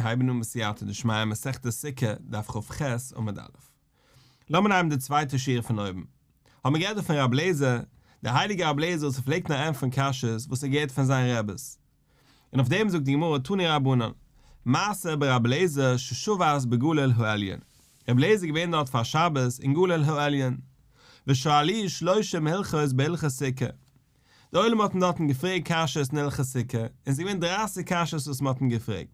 מיר הייבן אן בסייעתא דשמיא מסכת סוכה, דף כ"ח עמוד א'. לאמיר נעמען די צווייטע שורה פון אויבן. האבן מיר געהערט דא פון רב לעזער, דער הייליגער רב לעזער וואס ער פלעגט נאר ענטפערן קשיות וואס ער געהערט פון זיין רעבעס. און אויף דעם זאגט די גמרא תנו רבנן, מעשה ברב לעזער ששבת בגליל העליון. רב לעזער איז געווען דארט פאר שבת אין גליל העליון. ושאלוהו שלושים הלכות בהלכות סוכה. די עולם האט אים דארטן געפרעגט קשיות אין הלכות סוכה, און ס'איז געווען דרייסיג קשיות וואס מ'האט אים געפרעגט.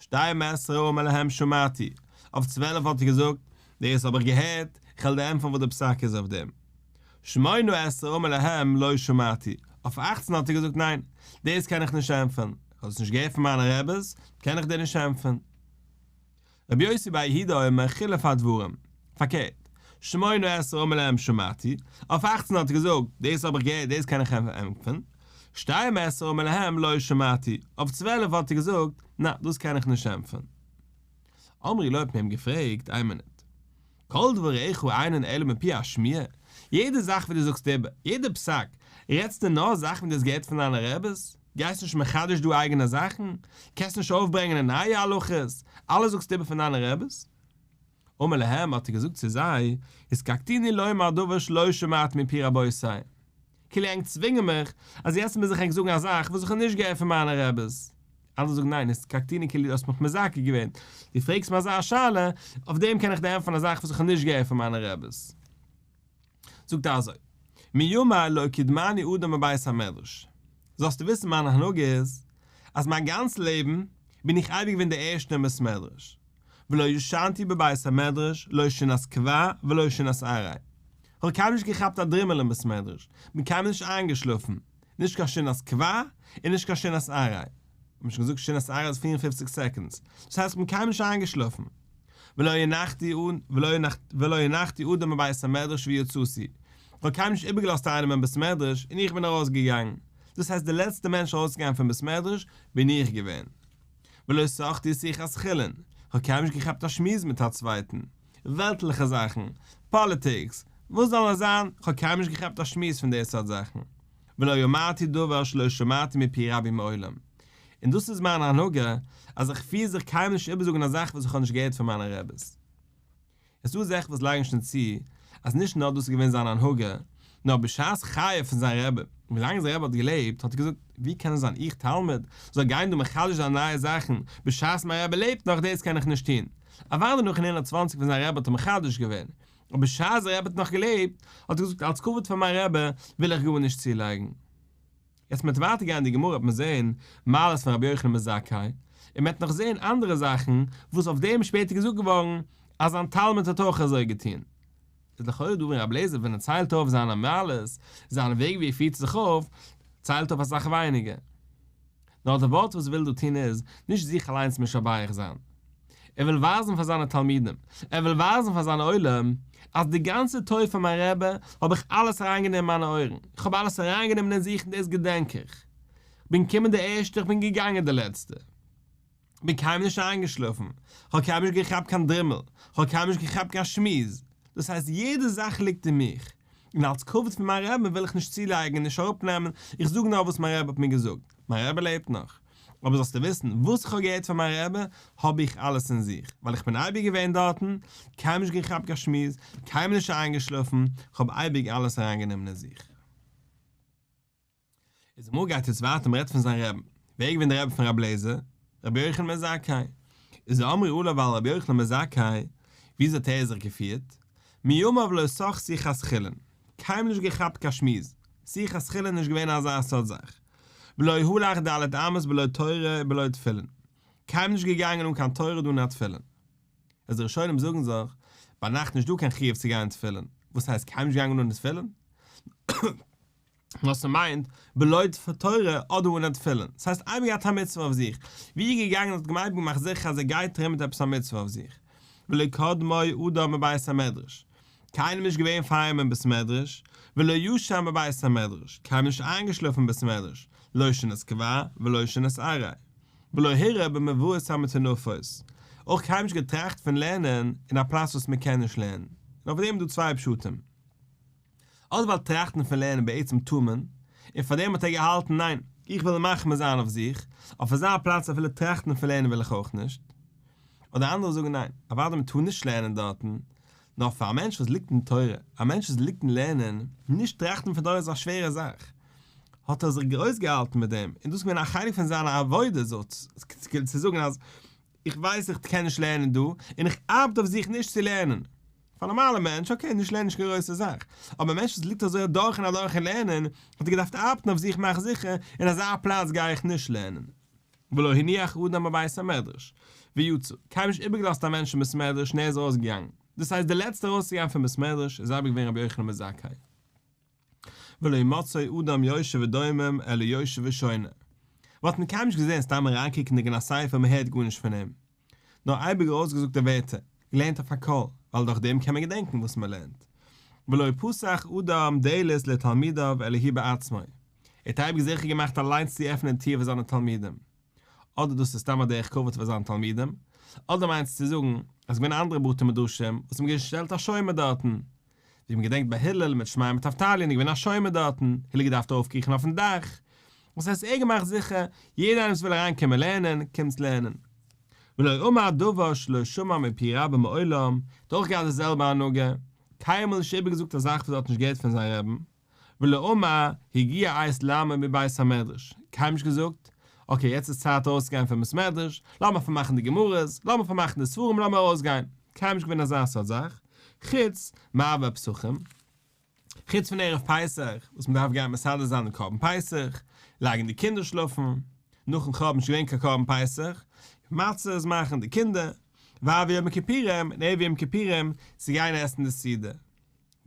שתים עשרה אמר להם שמעתי, אויף 12 האט ער געזאגט, דאס האב איך געהערט, איך וועל דיר ענטפערן וואס די פסק איז אויף דעם. שמונה עשרה אמר להם לא שמעתי, אויף אכצן האט ער געזאגט ניין, דאס קען איך נישט ענטפערן, איך האב עס נישט געהערט פון מיינע רעבעס, קען איך דיר נישט ענטפערן. רבי יוסי בר יהודה אומר חילוף הדברים, פארקערט, שמונה עשרה אמר להם שמעתי, אויף אכצן האט ער געזאגט, דאס האב איך געהערט דאס קען איך ענטפערן, שתים עשרה אמר להם לא שמעתי, אויף 12 האט ער געזאגט, נא, דאס קען איך נישט ענטפערן. אמרו לו האט מען אים געפרעגט, איין מינוט, כל דבריך אינן אלא מפי השמועה, יעדע זאך וואס דו זאגסט איבער, יעדע פסק, רעדסטו נאר זאכן וואס דו האסט געהערט פון דיינע רעבעס? גייסט נישט מחדש דא אייגענע זאכן? קענסט נישט אויפברענגען נייע הלכות? אלעס זאגסטו איבער פון דיינע רעבעס? אמר להם האט ער געזאגט צו זיי, התקקתוני לומר דבר שלא שמעתי מפי רבותי. כאילו ענק צווינגען מיך אז יעצט מוז איך ענק זאגן א זאך וואס איך האב נישט געהערט פון מיינע רעבעס. אנדערע זאגן ניין, התקקתוני כאילו דו האסט מיך מזכה געווען, דו פרעגסט מיר אזא שאלה, אויף דעם קען איך דיר ענטפערן א זאך וואס איך האב נישט געהערט פון מיינע רעבעס. זאגט ער אזוי, מימי לא קדמני אדם בבית המדרש, זאלסטו וויסן מיין הנהגה איז, אז מיין גאנץ לעבן בין איך אייביג געווען דער ערשטער אין בית מדרש, ולא ישנתי בבית המדרש לא שינת קבע ולא שינת עראי, כ'האב קיינמאל נישט געכאפט א דרימל אין בית מדרש, בין קיינמאל נישט איינגעשלאפן, נישט קיין שינת קבע און נישט קיין שינת עראי. האט מען שוין געזאגט שינת עראי איז 54 seconds, דאס הייסט כ'בין קיינמאל נישט איינגעשלאפן. ולא הנחתי ולא הנחתי אדם בבית המדרש ויצאתי, כ'האב קיינמאל נישט איבערגעלאזט איינעם אין בית מדרש און איך בין ארויסגעגאנגען, דאס הייסט די לעצטע מענטש ארויסצוגיין פון בית מדרש בין איך געווען. ולא שחתי שיחת חולין, כ'האב קיינמאל נישט געכאפט א שמועס מיט א צווייטן, וועלטליכע זאכן, פאליטיקס, וואס זאל נאר זיין, כ'האב קיינמאל נישט געכאפט א שמועס פון די סארט זאכן. ולא אמרתי דבר שלא שמעתי מפי רבי מעולם. און דאס איז מיין הנהגה, אז איך פיר זיך קיינמאל נישט איבערזאגן א זאך וואס איך האב נישט געהערט פון מיינע רעבעס. עס איז דא זאכן וואס לייגן שוין צו, אז נישט נאר דאס איז געווען זיין הנהגה, נאר בשעת חייו פון זיין רבי, ווילאנג זיין רבי האט געלעבט, האט ער געזאגט, ווי קען עס זיין איך תלמיד, זאל גיין דא מחדש זיין נייע זאכן, בשעת מיין רבי לעבט נאך דאס קען איך נישט טון. אוודאי נאכן 120 פון זיין רבי האט ער מחדש געווען, אבער בשעת זיין רבי האט נאך געלעבט, האט ער געזאגט אלס כבוד פאר מיין רבי וויל איך גארנישט צולייגן. יעצט מ'וועט ווייטער גיין אין די גמרא וועט מען זען מעלות פון רבי יוחנן בן זכאי, און מ'וועט נאך זען אנדערע זאכן וואס אויף דעם איז שפעטער געזאגט געווארן אז זיין תלמיד האט אויך אזוי געטון. איז לכאורה דא ווען רבי אליעזר ווען ער ציילט אויף זיינע מעלות, זיין וועג ווי ער פירט זיך אויף, ציילט אויף אסאך ווייניגער. נאר די ווארט וואס וויל דא טון איז, נישט זיך אליינס משבח זיין. ער וויל ווייזן פאר זיינע תלמידים, ער וויל ווייזן פאר זיין עולם, אז די גאנצע טוב פון מיין רבי האב איך אלעס אריינגענומען אין מיינע אויערן, איך האב אלעס אריינגענומען אין זיך און דאס געדענק איך. כ'בין געקומען די ערשטע, איך בין געגאנגען די לעצטע. כ'בין קיינמאל נישט איינגעשלאפן, כ'האב קיינמאל נישט געכאפט קיין דרימל, כ'האב קיינמאל נישט געכאפט קיין שמועס. דאס הייסט יעדע זאך ליגט אין מיך, און אלס כבוד פון מיין רבי וויל איך נישט צולייגן און נישט אראפנעמען, איך זאג נאר וואס מיין רבי האט מיר געזאגט, מיין רבי לעבט נאך. אבער זאלסטו וויסן, וואס איך האב געהערט פון מיין רבי, האב איך אלעס אין זיך, ווייל איך בין אייביג געווען דארטן, קיינמאל נישט געכאפט קיין שמועס, קיינמאל נישט איינגעשלאפן, כ'האב אייביג אלעס אריינגענומען אין זיך. איז די גמרא גייט יעצט ווייטער מ'רעדט פון זיין רעבן, ווער איז געווען דער רבי פון רבי אליעזר? רבי יוחנן בן זכאי. איז אמרו עליו על רבי יוחנן בן זכאי, וויאזוי האט ער זיך געפירט? מימיו לא סח שיחת חולין, קיינמאל נישט געכאפט קיין שמועס, שיחת חולין איז נישט געווען אזא סארט זאך, ולא הלך ד' אמות בלא תורה ובלא תפילין, קיינמאל נישט געגאנגען אן קיין תורה אדער אן א תפילין. איז די ראשונים זאגן זיך, ביינאכט נישט דא קיין חיוב צו גיין תפילין, וואס הייסט קיינמאל נישט געגאנגען אן תפילין? וואס ס'מיינט בלא תורה אדער אן תפילין, ס'הייסט אייביג געהאט א מצוה אויף זיך, ווי ער געגאנגען האט געמיינט געמאכט זיכער אז ער גייט ארום מיט עפעס א מצוה אויף זיך, ולא קדמו אדם בבית המדרש, קיינעם נישט געווען פאר אים אין בית מדרש, ולא ישן בבית המדרש, קיינמאל נישט איינגעשלאפן אין בית מדרש, לא שינת קבע ולא שינת עראי, ולא הרהר במבואות המטונפות, אויך קיינמאל נישט געטראכט פון לערנען אין א פלאץ וואס מ'קען נישט לערנען, און אויף דעם איז דא צוויי פשטים. אדער ווייל טראכטן פון לערנען בעצם טאר מען, און פאר דעם האט ער געהאלטן ניין, איך וויל מחמיר זיין אויף זיך, אויף אזא פלאץ אפילו טראכטן פון לערנען וויל איך אויך נישט. אדער אנדערע זאגן ניין, אוודאי מען טאר נישט לערנען דארטן, נאר פאר א מענטש וואס ליגט אין תורה, א מענטש וואס ליגט אין לערנען, נישט טראכטן פון תורה איז א שווערע זאך. האט ער זיך גרויס געהאלטן מיט דעם, און דאס איז געווען א חלק פון זיין עבודה צו זאגן אז איך ווייס איך קען נישט לערנען דא, און איך ארבעט אויף זיך נישט צו לערנען. פאר א נארמאלע מענטש, okay, נישט לערנען איז נישט קיין גרויסע זאך, אבער א מענטש וואס ליגט אזוי אדורך און אדורך אין לערנען, האט ער געדארפט ארבעטן אויף זיך מאכן זיכער, אין אזא פלאץ גיי איך נישט לערנען. ולא הניח אדם בבית המדרש, ויצא, קיינמאל נישט איבערגעלאזט א מענטש אין בית מדרש און ער איז ארויסגעגאנגען. דאס הייסט דער לעצטער ארויסצוגיין פון בית מדרש איז אייביג געווען רבי יוחנן בן זכאי. ולא מצאו אדם יושב ודומם אלא יושב ושונה. מ'האט אים קיינמאל נישט געזען סתם אריינקוקנדיג אין א ספר מ'הערט גארנישט פון אים. נאר אייביג ארויסגעזאגט די ווערטער, געלערנט אויף א קול, ווייל דורך דעם קען מען געדענקן וואס מ'לערנט. ולא פתח אדם דלת לתלמידיו אלא הוא בעצמו. ער האט אייביג זיכער געמאכט אליינס צו עפענען די טיר פאר זיינע תלמידים. אדער דאס איז סתם א דרך כבוד פאר זיינע תלמידים, אדער מיינט עס צו זאגן אז ס'געווען אנדערע בתי מדרשים וואס האבן געשטעלט א שומר דארטן, ווי מען געדענקט ביי הלל מיט שמעיה מיט אבטליון איז געווען א שומר דארטן, הלל געדארפט ארויפקריכן אויפן דאך, וואס הייסט ער געמאכט זיכער יעדער איינער וואס וויל אריין קומען לערנען קומט לערנען. ולא אמר דבר שלא שמע מפי רבו מעולם, האט אויך געהאט די זעלבע הנהגה, קיינמאל נישט איבערגעזאגט א זאך וואס ער האט נישט געהערט פון זיין רעבן, ולא אמר הגיע עת לעמוד מבית המדרש, קיינמאל נישט געזאגט, okay יעצט איז צייט ארויסצוגיין פון בית מדרש, לאמיר פארמאכן די גמרות, לאמיר פארמאכן די ספרים לאמיר ארויסגיין, קיינמאל נישט געווען אזא סארט זאך, חוץ מערבי פסחים, חוץ פון ערב פסח וואס מען דארף גיין מסדר זיין דעם קרבן פסח, לייגן די קינדער שלאפן, נאכן חורבן נישט געווען קיין קרבן פסח, מצות מאכן די קינדער, וערב יום הכיפורים און ערב יום כיפורים צו גיין עסן די סעודה.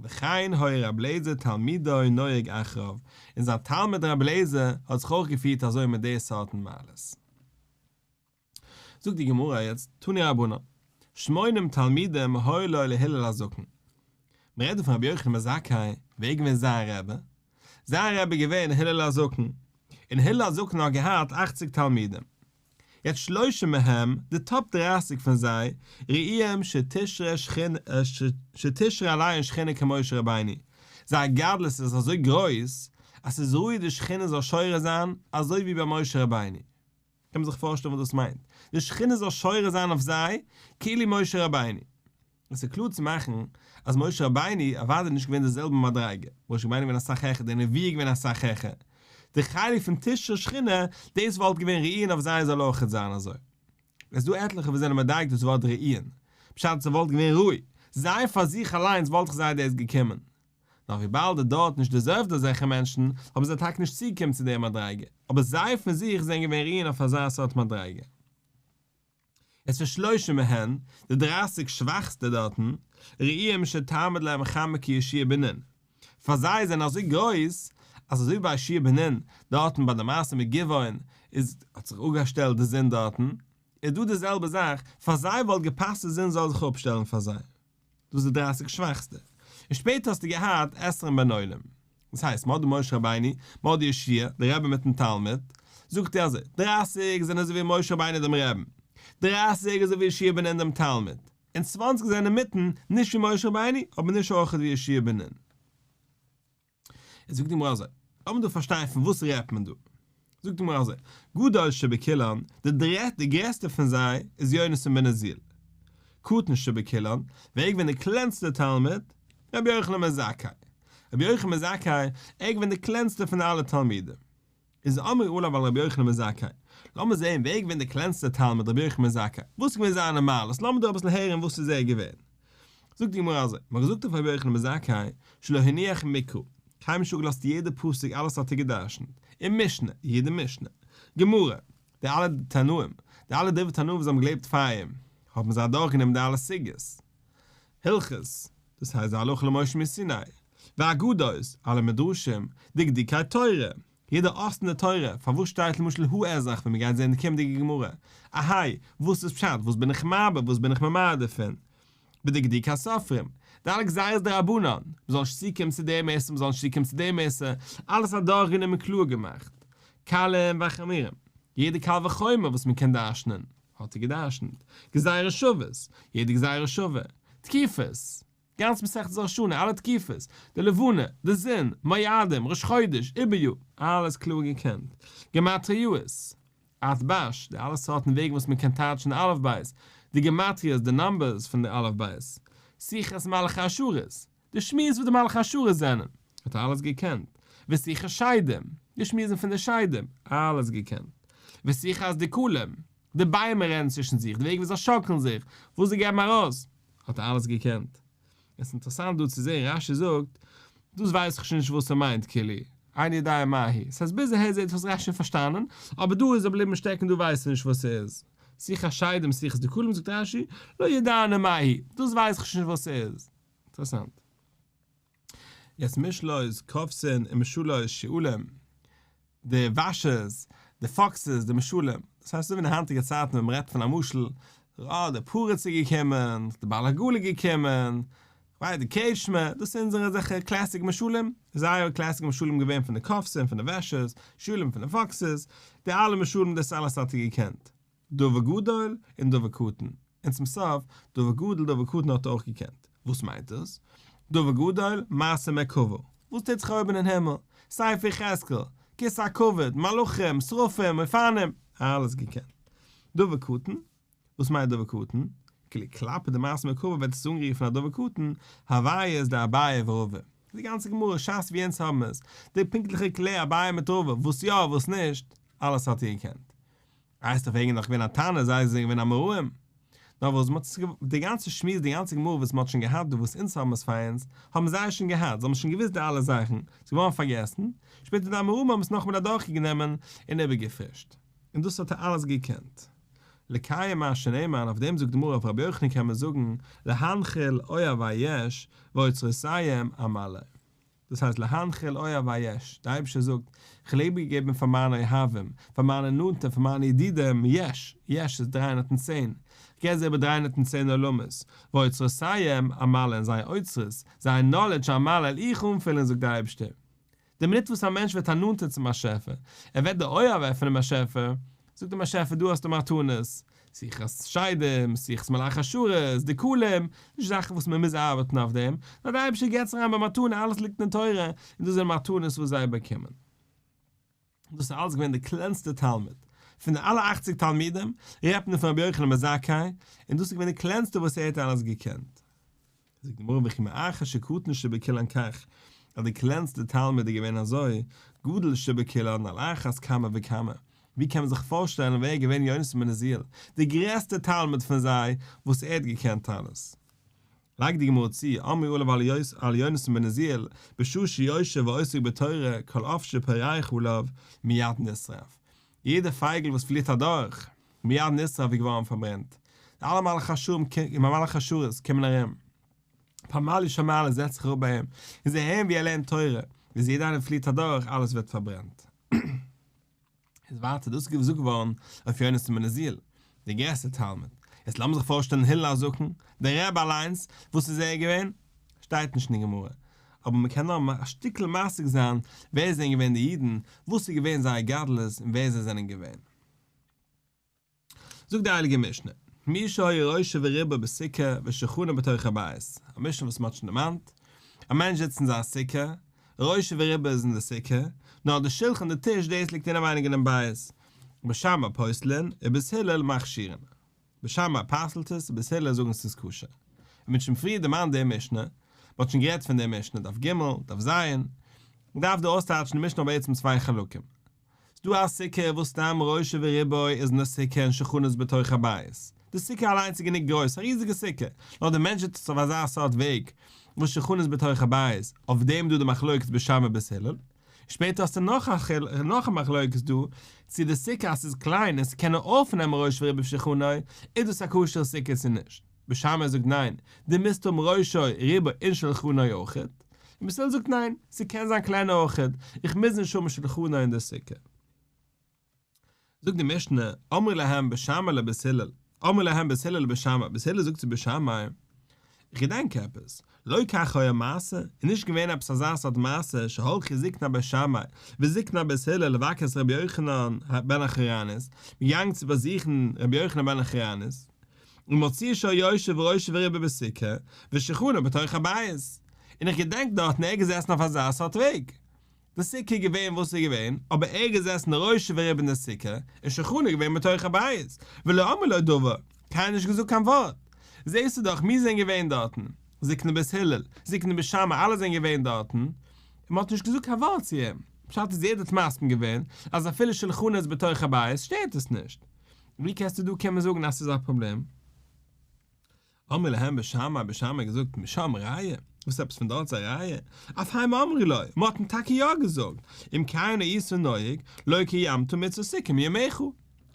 וכן היה רבי אליעזר תלמידו נוהג אחריו, און זיין תלמיד רבי אליעזר האט זיך אויך געפירט אזוי מיט די סארטן מעלות. זאגט די גמרא יעצט, תנו רבנן, שמונים תלמידים היו לו להלל הזקן. מען רעדט דא פון רבי יוחנן בן זכאי, ווער איז געווען זיין רבי? זיין רבי איז געווען הלל הזקן, און הלל הזקן האט געהאט אכציג תלמידים. יעצט שלושים מהם, די top 30 פון זיי, ראויים שתשרה שתשרה עליהן שכינה כמשה רבינו, זייער גדלות איז אזוי גרויס, אז ס'איז ראוי די שכינה זאל שורה זיין אזוי ווי ביי משה רבינו. קען מען זיך פארשטעלן וואס דאס מיינט, די שכינה זאל שורה זיין אויף זיי כאילו משה רבינו. עס איז קלאר צו מאכן אז משה רבינו אוודאי איז נישט געווען די זעלבע מדריגה, משה רבינו איז געווען אסאך העכער, די נבואה איז געווען אסאך העכער, די חלק פון תשרה שכינה, דאס וואלט געווען ראויין אויף זיי זאל אויכעט זיין אזוי. עס איז דא עטליכע וואס זענען מדייק דאס ווארט ראויין, פשט ס'וואלט געווען ראוי, זיי פאר זיך אליינס וואלט זיך זיי דאס געקומען, נאר וויבאלד די דור האט נישט deserved אזעלכע מענטשן, האבן זיי טאקע נישט צוגעקומען צו דער מדריגה, אבער זיי פון זיך זענען געווען ראויין אויף אזא סארט מדריגה. עס איז שלושים מהן, די דרייסיג שוואכסטע דארטן, ראויים שתעמוד להם חמה כיהושע בן נון. פאר זיי זענען אזוי גרויס, אז אזוי ווי ביי יהושע בן נון, דארטן ביי די מעשה מיט גבעון, איז האט זיך אפגעשטעלט די זון דארטן, איז דא די זעלבע זאך, פאר זיי וואלט געפאסט די זון זאל זיך אפשטעלן פאר זיי. דאס איז די דרייסיג שוואכסטע. און שפעטער האסטו געהאט עשרים בינונים. דאס הייסט, מ'האט דא משה רבינו, מ'האט דא יהושע, דער רבי מיטן תלמיד. זאגט ער אזוי, דרייסיג זענען אזוי ווי משה רבינו דעם רעבן, דרייסיג אזוי ווי יהושע בן נון דעם תלמיד, און צוואנציג זענען אינמיטן, נישט ווי משה רבינו, אבער נישט אויכעט ווי יהושע בן נון. איז זאגט די גמרא אזוי, לאמיר דא פארשטיין פון וואס רעדט מען דא. זאגט די גמרא אזוי, גדול שבכולן, די גרעסטע פון זיי איז יונתן בן עוזיאל. קטן שבכולן, ווער איז געווען די קלענסטע תלמיד? רבי יוחנן בן זכאי. רבי יוחנן בן זכאי, ער איז געווען די קלענסטע פון אלע תלמידים. איז אמרו עליו על רבי יוחנן בן זכאי, לאמיר זעהן ווער איז געווען דער קלענסטער תלמיד רבי יוחנן בן זכאי, וואס איז געווען זיינע מעלות, לאמיר דא אביסל הערן וואס איז ער געווען. זאגט די גמרא אזוי, מען האט געזאגט אויף רבי יוחנן בן זכאי, שלא הניח מקרא, קיינמאל נישט אפגעלאזט יעדע פסוק אלעס האט ער גע'דרש'נט, און משנה, יעדע משנה, גמרא, די אלע תנאים, די אלע דברי תנאים וואס האבן געלעבט פאר אים, האבן זיי אדורכגענומען די אלע סוגיות, הלכות, דאס הייסט די הלכה למשה מסיני, ואגדות, אלע מדרשים, דקדוקי תורה, יעדע אות אין די תורה, פארוואס שטייט למשל האזרח ווען מ'גייט זען די קומענדיגע גמרא, אהיי, וואס איז פשט, וואס בין איך מרבה, וואס בין איך ממעט דערפון, ודקדוקי סופרים, די אלע גזירות דרבנן, מ'זאל נישט צוקומען צו דעם איסור, מ'זאל נישט צוקומען צו דעם איסור, אלעס אדורכגענומען קלאר געמאכט, קלים וחמורים, יעדע קל וחומר וואס מ'קען דרש'נען, האט ער געדרש'נט, גזירות שוות, יעדע גזירה שווה, תקופות. גאנץ מסכת ראש השנה, אלע תקופות, די לבנה, די זון, מועדים, ראש חודש, עיבור יאר, אלעס קלאר געקענט. גמטריאות, אתב"ש, די אלע סארטן וועגן וואס מען קען טייטשן די אלף בית, די גמטריאות, די numbers פון די אלף בית. שיחת מלאכי השרת, די שמועס וואס די מלאכי השרת זענען, האט ער אלעס געקענט. ושיחת שדים, די שמועסן פון די שדים, אלעס געקענט. ושיחת דקלים, די ביימער רעדן צווישן זיך, די וועג ווי זיי שאקלן זיך, וואס זיי געבן ארויס, האט ער אלעס געקענט. עס איז אינטערעסאנט דא צו זען, רש"י זאגט, דאס ווייס איך שוין נישט וואס ס'מיינט, כאילו, איני יודע מהו. ס'הייסט ביז אהער זעט אויס רש"י פארשטאנען, אבער דא איז ער בליבן שטעקן דא ווייסט ער נישט וואס ס'איז. שיחת שדים שיחת דקלים זאגט רש"י, לא ידענא מהו, דאס ווייס איך שוין נישט וואס ס'איז. אינטערעסאנט. יעצט משלות כובסין און משלות שועלים, די וואשערס, די foxes, די משלים, דאס הייסט אזוי ווי אין די היינטיגע צייטן ווען מ'רעדט פון א משל, אה, דער פריץ איז געקומען, דער בעל עגלה איז געקומען, כ'ווייס די קרעטשמע, דאס זענען אונזערע אזעלכע classic משלים, זייערע classic משלים געווען פון די כובסין, פון די וועשערס, שועלים פון די foxes, די אלע משלים דאס אלעס האט איר געקענט. דבר גדול און דבר קטן, און צום סוף, דבר גדול דבר קטן האט ער אויך געקענט. וואס מיינט דאס? דבר גדול, מעשה מרכבה. וואס טוט זיך אויבן אין הימל? ספר יחזקאל, כסא הכבוד, מלאכים, שרפים, אופנים, אלעס געקענט. דבר קטן, וואס מיינט דבר קטן? כאילו כלפי די מעשה מרכבה ווערט עס אנגערופן א דבר קטן, הוויות דאביי ורבא. די גאנצע גמרא, שס ווי אונז האבן עס, די פונקטליכע כלי אביי מיט רבא, וואס יא וואס נישט, אלעס האט איר געקענט. הייסט אויף ענגען נאך געווען א טענה זיי זענען געווען אמוראים. נאר וואס מ'האט עס די גאנצע שמועס די גאנצע גמרא וואס מ'האט שוין געהאט דא וואס אונז האבן עס פאר אונז האבן זיי שוין געהאט זיי האבן שוין געוואוסט די אלע זאכן ס'איז געווארן פארגעסן שפעטער די אמוראים האבן עס נאכאמאל אדורכגענומען און איבערגעפרישט און דאס האט ער אלעס געקענט לקיים מה שנאמר און אויף דעם זאגט די גמרא אויף רבי יוחנן קען מען זאגן להנחיל אוהבי יש ואוצרותיהם אמלא. דאס הייסט להנחיל אוהבי יש, דער אייבערשטער זאגט, איך האב איבערגעגעבן פאר מיינע אוהבים, פאר מיינע נאנטע, פאר מיינע ידידים, יש, יש איז 310, איך געב זיי איבער 310 עולמות, ואוצרותיהם אמלא און זייער אוצרות, זייער knowledge אמלא וועל איך אנפילן זאגט דער אייבערשטער. די מינוט וואס א מענטש ווערט א נאנטער צום באשעפער, ער ווערט דער אוהב פונעם באשעפער, זאגט דער באשעפער דא האסטו מתנות, שיחת שדים, שיחת מלאכי השרת, דקלים, נישט זאכן וואס מען מוז ארבעטן אויף דעם, נאר דער אייבערשטער געבט עס אריין במתנה, אלעס ליגט אין תורה, און דאס זענען מתנות וואס זיי באקומען. דאס איז אלעס געווען דער קלענסטער תלמיד פון די אלע אכציג תלמידים, רעדט מען פון רבי יוחנן בן זכאי, און דאס איז געווען דער קלענסטער וואס ער האט אלעס געקענט. זאגט די גמרא וכי מאחר שקטן שבכולן כך, אז די קלענסטע תלמיד איז געווען אזוי, גדול שבכולן על אחת כמה וכמה, ווי קען מען זיך פארשטעלן ווער איז געווען יונתן בן עוזיאל, די גרעסטע תלמיד פון זיי, וואס ער האט געקענט אלעס. לייגט די גמרא צו, אמרו עליו על יונתן בן עוזיאל, בשעה שיושב ועוסק בתורה, כל עוף שפורח עליו, מיד נשרף. יעדע פייגל וואס פליט אדורך, מיד נשרף איז געווארן פארברענט. די אלע מלאכי השרת קומען ארום. פמליא של מעלה זעצט זיך אראפ ביי אים, און זיי הערן ווי ער לערנט תורה, איז יעדער איינער פליט אדורך, אלעס ווערט פארברענט. איז ווייטער דאס געזאגט געווארן אויף יונתן בן עוזיאל, דער גרעסטער תלמיד. יעצט לאמיר זיך פארשטעלן הלל הזקן, דער רבי אליינס, וואס איז ער געווען? שטייט נישט אין די גמרא. אבער מען קען נאר א שטיקל משיג זיין ווער זענען געווען די אידן, וואס איז געווען זייער גדלות און ווער זיי זענען געווען. זאגט די הייליגע משנה, מי שהיה ראשו ורובו בסוכה ושולחנו בתוך הבית, א משנה וואס מען האט שוין דערמאנט, א מענטש זיצט אין זיין סוכה, ראשו ורובו איז אין די סוכה, נאר די שולחן די טיש דאס ליגט אינעווייניג אינעם בית, בית שמאי פוסלין ובית הלל מכשירין. בית שמאי פסל'ט עס, בית הלל זאגן ס'איז כשר. און מ'האט שוין פריער דערמאנט די משנה, מ'האט שוין גערעדט פון די משנה, דף ג', דף ז', מ'דארף דא אויסטייטשן די משנה האט בעצם צוויי חלקים. ס'דא א סוכה וואס סתם ראשו ורובו איז אין די סוכה און שולחנו בתוך הבית. די סוכה אליינס איז גענוג גרויס, א ריזיגע סוכה, נאר די מענטש זיצט אויף אזא סארט וועג וואס שולחנו בתוך הבית, אויף דעם איז דא די מחלוקת בית שמאי בית הלל. שפעטער האסטו נאך א נאך א מחלוקת דא, צו די סוכה אז ס'איז קליין און ס'קען נאר אויפנעמען ראשו ורובו ושולחנו, איז דאס א כשר'ע סוכה צו נישט. בית שמאי זאגט ניין, דו מוזט האבן ראשו רובו און שולחנו אויכעט. און בית הלל זאגט ניין, ס'קען זיין קלענער אויכעט, איך מוז נישט האבן שולחנו אין די סוכה. זאגט די משנה, אמרו להם בית שמאי לבית הלל, אמרו להם בית הלל לבית שמאי, בית הלל זאגט צו בית שמאי, איך געדענק עפעס, לא כך היה מעשה, איז נישט געווען עפעס אזא סארט מעשה שהלכו זקני בית שמאי וזקני בית הלל לבקר את רבי יוחנן בן החורנית, מ'איז געגאנגען צו באזוכן רבי יוחנן בן החורנית. ומצאוהו שיושב ראשו ורובו בסוכה, ושולחנו בתוך הבית. און איך געדענק דארטן ער געזעסן אויף אזא סארט וועג. די סוכה איז געווען וואס איז געווען, אבער ער איז געזעסן ראשו ורובו אין די סוכה, און שולחנו איז געווען בתוך הבית, ולא אמרו לו דבר, קיינער נישט געזאגט קיין ווארט. זעסטו דאך מיר זענען געווען דארטן, זקני בית הלל, זקני בית שמאי אלע זענען געווען דארטן, און מען האט נישט געזאגט קיין ווארט צו אים, פשט איז יעדער האט מסכים געווען אז אפילו שולחנו איז בתוך הבית שטערט עס נישט. ווי קענסטו דא קומען זאגן אז ס'איז א פראבלעם? אמרו להם בית שמאי, בית שמאי האט געזאגט משם ראיה, וואס עפעס פון דארט איז א ראיה? אף הם אמרו לו, מען האט אים טאקע יא געזאגט, אם כן היית נוהג, לא קיימת מצות סוכה מימיך.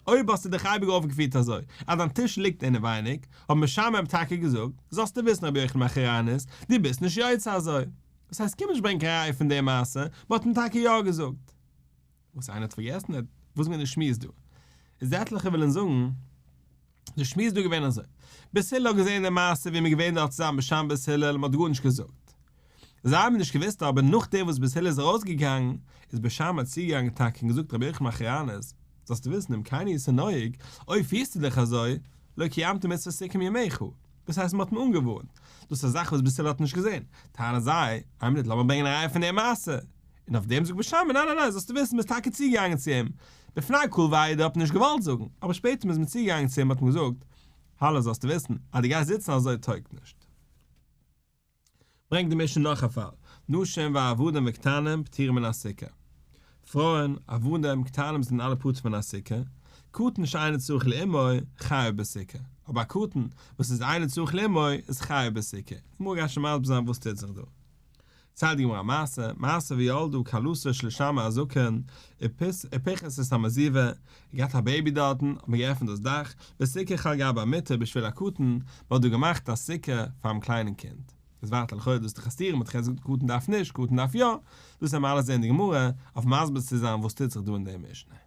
אויב האסטו דיך אייביג אויפגעפירט אזוי, אז דיין טיש ליגט אינעווייניג, האבן בית שמאי אים טאקע געזאגט, זאלסטו וויסן רבי יוחנן בן חורנית, דו ביסט נישט יוצא אזוי. דאס הייסט קום נישט ברענגען קיין ראיה פון די מעשה, מען האט אים טאקע יא געזאגט. וואס איינער האט פארגעסן וואס איז געווען די שמועס דא? איז עטליכע ווילן זאגן, די שמועס איז דא געווען אזוי, בית הלל האט געזען די מעשה ווי מ'איז געווען דארט צוזאמען בשם בית הלל און מ'האט גארנישט געזאגט. זיי האבן נישט געוואוסט אבער נאכדעם וואס בית הלל איז ארויסגעגאנגען איז בית שמאי צוגעגאנגען טאקע און געזאגט רבי יוחנן בן חורנית, זאלסטו וויסן אם כן היית נוהג, אויב פירסטו דיך אזוי, לא קיימת מצות סוכה מימיך. דאס הייסט מ'האט אים אנגעווארנט. דאס איז א זאך וואס בית הלל האט נישט געזען. טענה'ן זיי, איין מינוט לאמיר ברענגען א ראיה פון די מעשה. און אויף דעם זאגט בית שמאי, ניין ניין ניין, זאלסטו וויסן מ'איז טאקע צוגעגאנגען צו אים, בפני קהל ועדה האט מען נישט געוואלט זאגן, אבער שפעטער מ'איז מען צוגעגאנגען צו אים האט מען געזאגט, האלא זאלסטו וויסן, אז דו גייסט זיצן אזוי טויגט נישט. ברענגט די משנה נאך א פאל, נשים ועבדים וקטנים פטורים מן הסוכה. פרויען, עבדים, קטנים זענען אלע פטור מן הסוכה, קטן שאינו צריך לאמו, חייב בסוכה. אבער א קטן וואס איז אינו צריך לאמו איז חייב בסוכה. די גמרא גייט שוין מסביר זיין וואס טוט זיך דא. ציילט די גמרא א מעשה, מעשה וילדה כלתו של שמאי הזקן, ופיחת את המזיבה, ער געהאט א בעיבי דארטן, האט מען געעפנט דאס דאך, וסיכך על גבי המיטה בשביל הקטן, מען האט דא געמאכט א סוכה פאר'ן קליינעם קינד. איז ווייטער לכאורה דאס דאך א סתירה, מען האט דאך יעצט געזאגט קטן דארף נישט, קטן דארף יא, דאס וועלן מיר אלעס זעהן אין די גמרא, אויף מסביר צו זיין וואס טוט זיך דא אין די משנה.